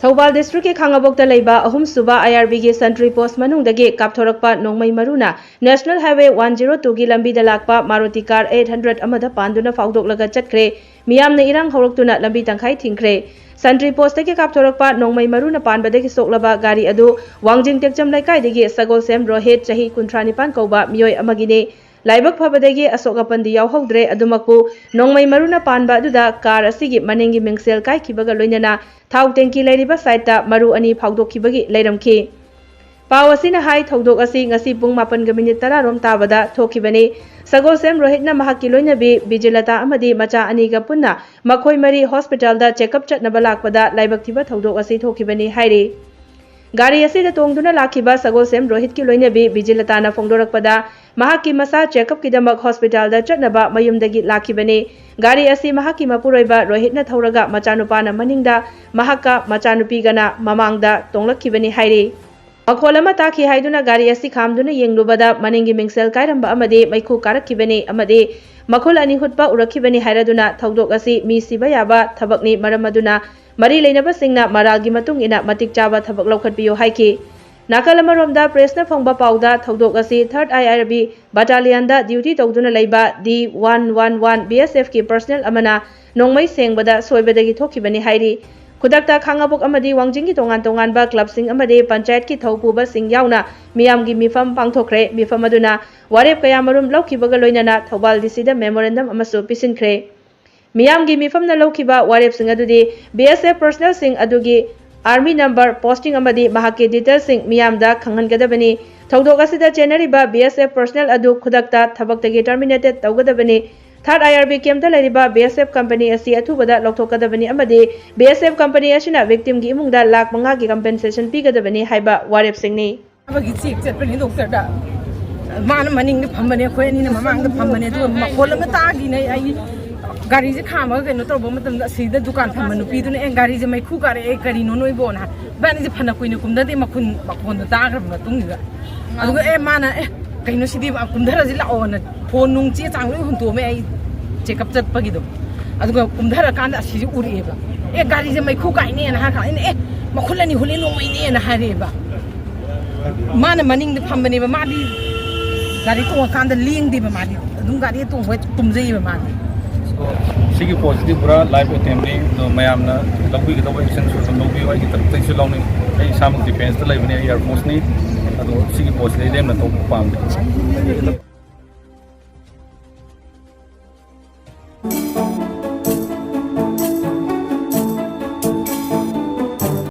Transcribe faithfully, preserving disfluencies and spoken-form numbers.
ꯊꯧꯕꯥꯜ ꯗꯤꯁꯇ꯭ꯔꯤꯛꯀꯤ ꯈꯥꯉꯕꯣꯛꯇ ꯂꯩꯕ ꯑꯍꯨꯝꯁꯨꯕ ꯑꯥꯏ ꯑꯥꯔ ꯕꯤꯒꯤ ꯁꯟꯇ꯭ꯔꯤ ꯄꯣꯁ ꯃꯅꯨꯡꯗꯒꯤ ꯀꯥꯞꯊꯣꯔꯛꯄ ꯅꯣꯡꯃꯩ ꯃꯔꯨꯅ ꯅꯦꯁꯅꯦꯜ ꯍꯥꯏꯋꯦ ꯋꯥꯟ ꯖꯤꯔꯣ ꯇꯨꯒꯤ ꯂꯝꯕꯤꯗ ꯂꯥꯛꯄ ꯃꯥꯔꯨꯇꯤ ꯀꯥꯔ ꯑꯩꯠ ꯍꯟꯗ꯭ꯔꯦꯠ ꯑꯃꯗ ꯄꯥꯟꯗꯨꯅ ꯐꯥꯎꯗꯣꯛꯂꯒ ꯆꯠꯈ꯭ꯔꯦ꯫ ꯃꯤꯌꯥꯝꯅ ꯏꯔꯥꯡ ꯍꯧꯔꯛꯇꯨꯅ ꯂꯝꯕꯤ ꯇꯪꯈꯥꯏ ꯊꯤꯡꯈ꯭ꯔꯦ꯫ ꯁꯟꯇ꯭ꯔꯤ ꯄꯣꯁꯇꯒꯤ ꯀꯥꯞꯊꯣꯔꯛꯄ ꯅꯣꯡꯃꯩ ꯃꯔꯨꯅ ꯄꯥꯟꯕꯗꯒꯤ ꯁꯣꯛꯂꯕ ꯒꯥꯔꯤ ꯑꯗꯨ ꯋꯥꯡꯖꯤꯡ ꯇꯦꯛꯆꯝ ꯂꯩꯀꯥꯏꯗꯒꯤ ꯁꯒꯣꯜꯁꯦꯝ ꯔꯣꯍꯤꯠ, ꯆꯍꯤ ꯀꯨꯟꯊ꯭ꯔꯥ ꯅꯤꯄꯥꯟ ꯀꯧꯕ ꯃꯤꯑꯣꯏ ꯑꯃꯒꯤꯅꯤ꯫ ꯂꯥꯏꯕꯛ ꯐꯕꯗꯒꯤ ꯑꯁꯣꯛ ꯑꯄꯟꯗꯤ ꯌꯥꯎꯍꯧꯗ꯭ꯔꯦ꯫ ꯑꯗꯨꯃꯛꯄꯨ, ꯅꯣꯡꯃꯩ ꯃꯔꯨꯅ ꯄꯥꯟꯕ ꯑꯗꯨꯗ ꯀꯥꯔ ꯑꯁꯤꯒꯤ ꯃꯅꯤꯡꯒꯤ ꯃꯤꯡꯁꯦꯜ ꯀꯥꯏꯈꯤꯕꯒ ꯂꯣꯏꯅꯅ ꯊꯥꯎ ꯇꯦꯡꯀꯤ ꯂꯩꯔꯤꯕ ꯁꯥꯏꯠꯇ ꯃꯔꯨ ꯑꯅꯤ ꯐꯥꯎꯗꯣꯛꯈꯤꯕꯒꯤ ꯂꯩꯔꯝꯈꯤ꯫ ꯄꯥꯎ ꯑꯁꯤꯅ ꯍꯥꯏ, ꯊꯧꯗꯣꯛ ꯑꯁꯤ ꯉꯁꯤ ꯄꯨꯡ ꯃꯥꯄꯟꯒ ꯃꯤꯅꯤꯠ ꯇꯔꯥ ꯔꯣꯝ ꯇꯥꯕꯗ ꯊꯣꯛꯈꯤꯕꯅꯤ꯫ ꯁꯒꯣꯜꯁꯦꯝ ꯔꯣꯍꯤꯠꯅ ꯃꯍꯥꯛꯀꯤ ꯂꯣꯏꯅꯕꯤ ꯕꯤꯖꯤꯂꯇꯥ ꯑꯃꯗꯤ ꯃꯆꯥ ꯑꯅꯤꯒ ꯄꯨꯟꯅ ꯃꯈꯣꯏ ꯃꯔꯤ ꯍꯣꯁꯄꯤꯇꯥꯜꯗ ꯆꯦꯛꯑꯞ ꯆꯠꯅꯕ ꯂꯥꯛꯄꯗ ꯂꯥꯏꯕꯛ ꯊꯤꯕ ꯊꯧꯗꯣꯛ ꯑꯁꯤ ꯊꯣꯛꯈꯤꯕꯅꯤ ꯍꯥꯏꯔꯤ꯫ ꯒꯥꯔꯤ ꯑꯁꯤꯗ ꯇꯣꯡꯗꯨꯅ ꯂꯥꯛꯈꯤꯕ ꯁꯒꯣꯜꯁꯦꯝ ꯔꯣꯍꯤꯠꯀꯤ ꯂꯣꯏꯅꯕꯤ ꯕꯤꯖꯤꯂꯇꯥꯅ ꯐꯣꯡꯗꯣꯔꯛꯄꯗ, ꯃꯍꯥꯛꯀꯤ ꯃꯆꯥ ꯆꯦꯛꯑꯞꯀꯤꯗꯃꯛ ꯍꯣꯁꯄꯤꯇꯥꯜꯗ ꯆꯠꯅꯕ ꯃꯌꯨꯝꯗꯒꯤ ꯂꯥꯛꯈꯤꯕꯅꯤ꯫ ꯒꯥꯔꯤ ꯑꯁꯤ ꯃꯍꯥꯛꯀꯤ ꯃꯄꯨꯔꯣꯏꯕ ꯔꯣꯍꯤꯠꯅ ꯊꯧꯔꯒ ꯃꯆꯥꯅꯨꯄꯥꯅ ꯃꯅꯤꯡꯗ, ꯃꯍꯥꯛꯀ ꯃꯆꯥꯅꯨꯄꯤꯒꯅ ꯃꯃꯥꯡꯗ ꯇꯣꯡꯂꯛꯈꯤꯕꯅꯤ ꯍꯥꯏꯔꯤ꯫ ꯃꯈꯣꯜ ꯑꯃ ꯇꯥꯈꯤ ꯍꯥꯏꯗꯨꯅ ꯒꯥꯔꯤ ꯑꯁꯤ ꯈꯥꯝꯗꯨꯅ ꯌꯦꯡꯂꯨꯕꯗ ꯃꯅꯤꯡꯒꯤ ꯃꯤꯡꯁꯦꯜ ꯀꯥꯏꯔꯝꯕ ꯑꯃꯗꯤ ꯃꯩꯈꯨ ꯀꯥꯔꯛꯈꯤꯕꯅꯤ ꯑꯃꯗꯤ ꯃꯈꯨꯜ ꯑꯅꯤ ꯍꯨꯠꯄ ꯎꯔꯛꯈꯤꯕꯅꯤ ꯍꯥꯏꯔꯗꯨꯅ ꯊꯧꯗꯣꯛ ꯑꯁꯤ ꯃꯤ ꯁꯤꯕ ꯌꯥꯕ ꯊꯕꯛꯅꯤ, ꯃꯔꯝ ꯑꯗꯨꯅ ꯃꯔꯤ ꯂꯩꯅꯕꯁꯤꯡꯅ ꯃꯔꯥꯜꯒꯤ ꯃꯇꯨꯡ ꯏꯟꯅ ꯃꯇꯤꯛ ꯆꯥꯕ ꯊꯕꯛ ꯂꯧꯈꯠꯄꯤꯌꯨ ꯍꯥꯏꯈꯤ꯫ ꯅꯥꯀꯜ ꯑꯃꯔꯣꯝꯗ ꯄ꯭ꯔꯦꯁꯅ ꯐꯪꯕ ꯄꯥꯎꯗ ꯊꯧꯗꯣꯛ ꯑꯁꯤ ꯊꯥꯔꯠ ꯑꯥꯏ ꯑꯥꯔ ꯕꯤ ꯕꯥꯇꯥꯂꯤꯌꯟꯗ ꯗ꯭ꯌꯨꯇꯤ ꯇꯧꯗꯨꯅ ꯂꯩꯕ ꯗꯤ ꯋꯥꯟ ꯋꯥꯟ ꯋꯥꯟ ꯕꯤ ꯑꯦꯁ ꯑꯦꯐꯀꯤ ꯄꯔꯁꯅꯦꯜ ꯑꯃꯅ ꯅꯣꯡꯃꯩ ꯁꯦꯡꯕꯗ ꯁꯣꯏꯕꯗꯒꯤ ꯊꯣꯛꯈꯤꯕꯅꯤ ꯍꯥꯏꯔꯤ꯫ ꯈꯨꯗꯛꯇ ꯈꯥꯉꯕꯣꯛ ꯑꯃꯗꯤ ꯋꯥꯡꯖꯤꯡꯒꯤ ꯇꯣꯉꯥꯟ ꯇꯣꯉꯥꯟꯕ ꯀ꯭ꯂꯕꯁꯤꯡ ꯑꯃꯗꯤ ꯄꯟꯆꯥꯌꯠꯀꯤ ꯊꯧꯄꯨꯕꯁꯤꯡ ꯌꯥꯎꯅ ꯃꯤꯌꯥꯝꯒꯤ ꯃꯤꯐꯝ ꯄꯥꯡꯊꯣꯛꯈ꯭ꯔꯦ꯫ ꯃꯤꯐꯝ ꯑꯗꯨꯅ ꯋꯥꯔꯦꯞ ꯀꯌꯥꯃꯔꯨꯝ ꯂꯧꯈꯤꯕꯒ ꯂꯣꯏꯅꯅ ꯊꯧꯕꯥꯜ ꯗꯤ ꯁꯤꯗ ꯃꯦꯃꯣꯔꯦꯟꯗꯝ ꯑꯃꯁꯨ ꯄꯤꯁꯤꯟꯈ꯭ꯔꯦ꯫ ꯃꯤꯌꯥꯝꯒꯤ ꯃꯤꯐꯝꯅ ꯂꯧꯈꯤꯕ ꯋꯥꯔꯦꯞꯁꯤꯡ ꯑꯗꯨꯗꯤ ꯕꯤ ꯑꯦꯁ ꯑꯦꯐ ꯄꯔꯁꯅꯦꯜꯁꯤꯡ ꯑꯗꯨꯒꯤ ꯑꯥꯔꯃꯤ ꯅꯝꯕꯔ, ꯄꯣꯁꯇꯤꯡ ꯑꯃꯗꯤ ꯃꯍꯥꯛꯀꯤ ꯗꯤꯇꯦꯜꯁꯤꯡ ꯃꯤꯌꯥꯝꯗ ꯈꯪꯍꯟꯒꯗꯕꯅꯤ꯫ ꯊꯧꯗꯣꯛ ꯑꯁꯤꯗ ꯆꯦꯟꯅꯔꯤꯕ ꯕꯤ ꯑꯦꯁ ꯑꯦꯐ ꯄꯔꯁꯅꯦꯜ ꯑꯗꯨ ꯈꯨꯗꯛꯇ ꯊꯕꯛꯇꯒꯤ ꯇꯔꯃꯤꯅꯦꯇꯦꯠ ꯇꯧꯒꯗꯕꯅꯤ꯫ ꯊꯥꯔꯠ ꯑꯥꯏ ꯑꯥꯔ ꯕꯤ ꯀꯦꯝꯞꯇ ꯂꯩꯔꯤꯕ ꯕꯤ ꯑꯦꯁ ꯑꯦꯐ ꯀꯝꯄꯅꯤ ꯑꯁꯤ ꯑꯊꯨꯕꯗ ꯂꯧꯊꯣꯛꯀꯗꯕꯅꯤ ꯑꯃꯗꯤ ꯕꯤ ꯑꯦꯁ ꯑꯦꯐ ꯀꯝꯄꯅꯤ ꯑꯁꯤꯅ ꯚꯤꯛꯇꯤꯝꯒꯤ ꯏꯃꯨꯡꯗ ꯂꯥꯈ ꯃꯉꯥꯒꯤ ꯀꯝꯄꯦꯟꯁꯦꯁꯟ ꯄꯤꯒꯗꯕꯅꯤ ꯍꯥꯏꯕ ꯋꯥꯔꯦꯞꯁꯤꯡꯅꯤ꯫ ꯑꯃꯒꯤ ꯆꯦꯛ ꯆꯠꯄꯅꯤ ꯗꯣꯛꯇꯔꯗ꯫ ꯃꯥꯅ ꯃꯅꯤꯡꯗ ꯐꯝꯕꯅꯦ, ꯑꯩꯈꯣꯏ ꯑꯅꯤꯅ ꯃꯃꯥꯡꯗ ꯐꯝꯕꯅꯦ꯫ ꯑꯗꯨꯒ ꯃꯈꯣꯜ ꯑꯃ ꯇꯥꯈꯤꯅꯦ꯫ ꯑꯩ ꯒꯥꯔꯤꯁꯦ ꯈꯥꯝꯃꯒ ꯀꯩꯅꯣ ꯇꯧꯕ ꯃꯇꯝꯗ ꯑꯁꯤꯗ ꯗꯨꯀꯥꯟ ꯐꯝꯕ ꯅꯨꯄꯤꯗꯨꯅ, "ꯑꯦ, ꯒꯥꯔꯤꯁꯦ ꯃꯩꯈꯨ ꯀꯥꯔꯛꯑꯦ, ꯀꯔꯤꯅꯣ ꯅꯣꯏꯕꯣꯅ?" ꯍꯥꯏ꯫ ꯏꯕꯥꯅꯤꯁꯦ ꯐꯅ ꯀꯨꯏꯅ ꯀꯨꯝꯊꯗꯦ, ꯃꯈꯣꯟ, ꯃꯈꯣꯟꯗꯣ ꯇꯥꯈ꯭ꯔꯕ ꯃꯇꯨꯡꯁꯤꯗ꯫ ꯑꯗꯨꯒ, "ꯑꯦ, ꯃꯥꯅ, ꯑꯦ, ꯀꯩꯅꯣ ꯁꯤꯗꯤ, ꯀꯨꯝꯊꯔꯁꯤ ꯂꯥꯛꯑꯣꯅ" ꯐꯣꯟ ꯅꯨꯡ ꯆꯦ ꯆꯥꯡ ꯂꯣꯏ ꯍꯨꯟꯇꯣꯛꯑꯝꯃꯦ ꯑꯩ ꯆꯦꯛꯑꯞ ꯆꯠꯄꯒꯤꯗꯣ꯫ ꯑꯗꯨꯒ ꯀꯨꯝꯊꯔꯀꯥꯟꯗ ꯑꯁꯤꯁꯦ ꯎꯔꯛꯑꯦꯕ꯫ "ꯑꯦ, ꯒꯥꯔꯤꯁꯦ ꯃꯩꯈꯨ ꯀꯥꯏꯅꯦꯅ" ꯍꯥꯏꯔ ꯀꯥꯟꯗ ꯑꯩꯅ, "ꯑꯦ, ꯃꯈꯨꯜ ꯑꯅꯤ ꯍꯨꯜꯂꯦ ꯅꯣꯡꯃꯩꯅꯦꯅ ꯍꯥꯏꯔꯛꯑꯦꯕ꯫ ꯃꯥꯅ ꯃꯅꯤꯡꯗ ꯐꯝꯕꯅꯦꯕ, ꯃꯥꯗꯤ ꯒꯥꯔꯤ ꯇꯣꯡꯉꯀꯥꯟꯗ ꯂꯦꯡꯗꯦꯕ, ꯃꯥꯗꯤ ꯑꯗꯨꯝ ꯒꯥꯔꯤ ꯇꯣꯡꯕ ꯇꯨꯝꯖꯩꯌꯦꯕ ꯃꯥꯗꯤ꯫ ꯁꯤꯒꯤ ꯄꯣꯠꯁꯤꯗꯤ ꯄꯨꯔꯥ ꯂꯥꯏꯐ ꯑꯦꯇꯦꯝꯅꯤ꯫ ꯑꯗꯣ ꯃꯌꯥꯝꯅ ꯂꯧꯕꯤꯒꯗꯧꯕ ꯑꯦꯛꯁꯟꯁꯨ ꯑꯗꯨꯝ ꯂꯧꯕꯤꯌꯨ꯫ ꯑꯩꯒꯤ ꯇꯔꯞꯇꯒꯤꯁꯨ ꯂꯧꯅꯤ꯫ ꯑꯩ ꯏꯁꯥꯃꯛ ꯗꯤꯐꯦꯟꯁꯇ ꯂꯩꯕꯅꯤ, ꯑꯩ ꯑꯦꯌꯥꯔ ꯐꯣꯔꯁꯅꯤ꯫ ꯑꯗꯣ ꯁꯤꯒꯤ ꯄꯣꯠꯁꯤꯗꯤ ꯑꯩ ꯂꯦꯝꯅ ꯇꯣꯛꯄ ꯄꯥꯝꯗꯦ꯫